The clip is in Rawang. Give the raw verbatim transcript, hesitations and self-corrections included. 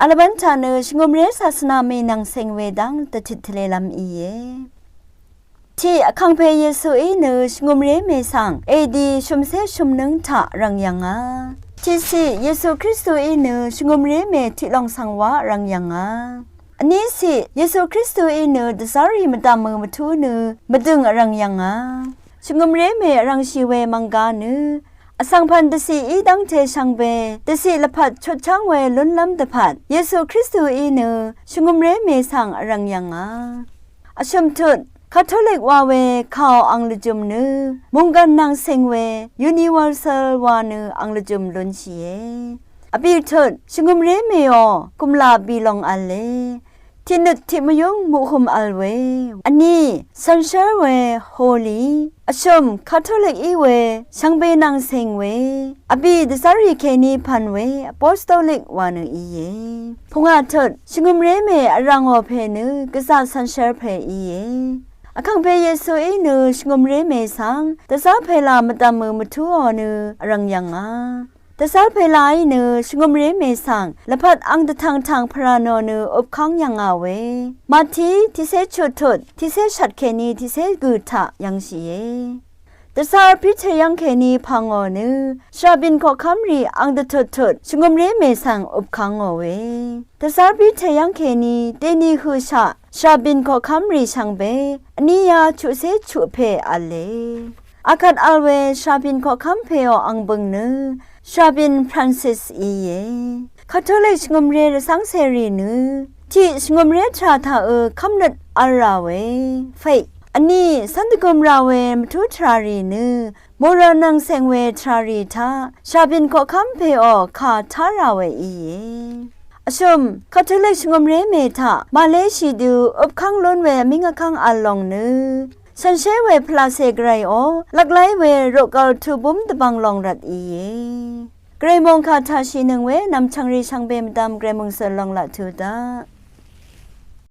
Vl vbv́n taq nø shvngø̀mré sasvna mè nvng cèng we dv́ng dvtit tvlelv́m íe. Tiq, Vkàngpè Yesuí nø shvngø̀mré mè svng edi shø̀mcé shø̀mnǿng taq rv̀ng yv̀ngà. Tiqciq, Yesu Kristuí nø shvngø̀mré mè tiqlòng svng wa rv̀ng yv̀ngà. Vníciq, Yesu Kristuí nø dvzv́rrì mvdv̀mø mvtú nø mvdø̀ng vrv̀ng yv̀ngà. Shvngø̀mré mè vrv̀ngshì we mv̀ngga nø vsvng pv̀n dvciq í dv́ngte shvngbe dvciq lvpat chutchv́ng we lúnlv́m dvpvt Yesu Kristuí nø shvngø̀mré mè svng vrv̀ng yv̀ngà. Vshø̀m tut, Katolik wa we kàò ang lvjø̀m nø mònggv̀n nvng cèng we universal wa nø ang lvjø̀m lúnshìe. Vbì tut, shvngø̀mré mèò gùmlà bì lòng v̄le. Tiqnøt tiqmvyǿng muqhøm v̄l we. Vní, cv̀nshv́r we holy. Vshø̀m, Katolik í we shvngbe nvng cèng we. Vbì, dvzv́rrì kèní pv̀n we apostolic wa nø íe. Pungà tut, shvngø̀mré mè vrv̀ngò pè nø gvzà cv̀nshv́r pè íe. Vkàngpè Yesuí nø shvngø̀mré mè svng dvzá pèlà mvdv̀mø mvtúò nø vrv̀ng yv̀ngà. Dvzv́r pèlàí nø shvngø̀mré mè svng lvpat ang dvtv̀ngtv̀ng pvrà nò nø øpkv́ng yv̀ngà we. Mati tiqcé chuttut tiqcé shvt kèní tiqcé gø̀ taq yv̀ngshìe. Dvzv́r Piter yv́ng kèní pv̀ngò nø shvràbìn koqkv́mrì ang dvtuttut shvngø̀mré mè svng øpkv́ngò we. Dvzv́r Piter yv́ng kèní dèni høqshaq shvràbìn koqkv́mrì shvngbe vní yá chuqcé chuq pè v̄le. Akvt v̄l we shvràbìn koqkv́m pèò ang bø̀ng nø shvràbìn Francis íe. Katolik shvngø̀mré rvcv́ngcèrì nø tiq shvngø̀mré tvrà taqø kv́mnøt v̄l rà we. Fèy, vní cv́n dvgøm rà we mvtú tvràrì nø mòrà nvng cèng we tvràrì taq shvràbìn koqkv́m pèò kà tá rà we íe. Vshø̀m, Katolik shvngø̀mré mè taq màléshì dø øpkv́ng lún we vmíng vkv́ng v̄l lòng nø shànshér we pvlaqcè gvrayò lvklái we roqgvl tubúm dvbvng lòng rvt íe. Gvray mòngkà taqshìnøng we nv̀mchv̀ngrì shvngbe mvdvm gvray mòngsø̀l lòng laq tu daq.